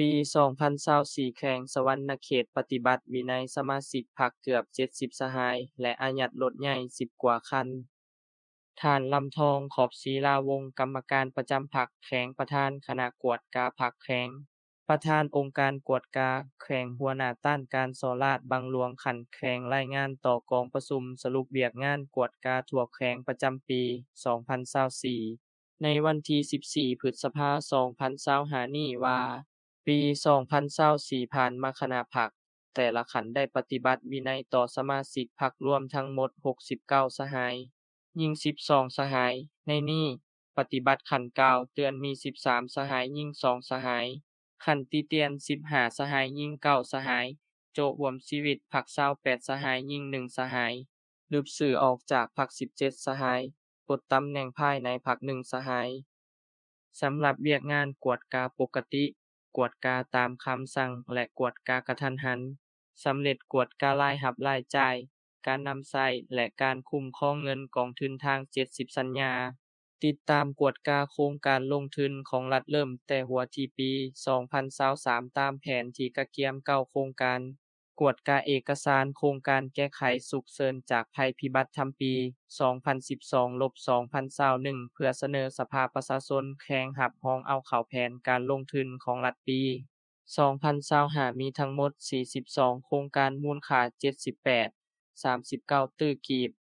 ປີສອງພັນຊາວສີ່ ແຂວງສະຫວັນນະເຂດປະຕິບັດວິໄນສະມາຊິກພັກເກືອບເຈັດສິບສະຫາຍ ແລະ ອາຍັດລົດໃຫຍ່ສິບກວ່າຄັນ. ທ່ານ ລຳທອງ ຂອບສີລາວົງ ກຳມະການປະຈຳພັກແຂວງ, ປະທານຄະນະກວດກາພັກແຂວງ, ປະທານອົງການກວດກາແຂວງ, ຫົວໜ້າຕ້ານການສໍ້ລາດບັງຫຼວງຂັ້ນແຂວງ ລາຍງານຕໍ່ກອງປະຊຸມສະຫຼຸບວຽກງານກວດກາທົ່ວແຂວງປະຈຳປີສອງພັນຊາວສີ່ ໃນວັນທີສິບສີ່ ພຶດສະພາ ສອງພັນຊາວຫ້ານີ້ວ່າ, ປີສອງພັນຊາວສີ່ຜ່ານມາ ຄະນະພັກແຕ່ລະຂັ້ນໄດ້ປະຕິບັດວິໄນຕໍ່ສະມາຊິກພັກລວມທັງໝົດຫົກສິບເກົ້າສະຫາຍ, ຍິງສິບສອງສະຫາຍ, ໃນນີ້ປະຕິບັດຂັ້ນກ່າວເຕືອນມີສິບສາມສະຫາຍ, ຍິງສອງສະຫາຍ, ຂັ້ນຕິຕຽນສິບຫ້າສະຫາຍ, ຍິງເກົ້າສະຫາຍ, ໂຈະຮ່ວມຊີວິດພັກຊາວແປດສະຫາຍ, ຍິງໜຶ່ງສະຫາຍ, ລຶບຊື່ອອກຈາກພັກສິບເຈັດສະຫາຍ, ປົດຕຳແໜ່ງພາຍໃນພັກໜຶ່ງສະຫາຍ. ສຳລັບວຽກງານກວດກາປົກກະຕິ, ກວດກາຕາມຄຳສັ່ງ ແລະ ກວດກາກະທັນຫັນ, ສຳເລັດກວດກາລາຍຮັບລາຍຈ່າຍ, ການນຳໃຊ້ ແລະ ການຄຸ້ມຄອງເງິນກອງທຶນທາງເຈັດສິບສັນຍາ. ຕິດຕາມກວດກາໂຄງການລົງທຶນຂອງລັດເລີ່ມແຕ່ຫົວທີປີສອງພັນຊາວສາມ ຕາມແຜນທີ່ກະກຽມເກົ້າໂຄງການ. ກວດກາເອກະສານໂຄງການແກ້ໄຂສຸກເສີນຈາກໄພພິບັດທຳປີສອງພັນສິບສອງລົບສອງພັນຊາວໜຶ່ງ ເພື່ອສະເໜີສະພາປະຊາຊົນແຂວງຮັບຮອງເອົາເຂົ້າແຜນການລົງທຶນຂອງລັດປີສອງພັນຊາວຫ້າ ມີທັງໝົດສີ່ສິບສອງໂຄງການ ມູນຄ່າເຈັດສິບແປດ ສາມສິບເກົ້າຕື້ກີບ,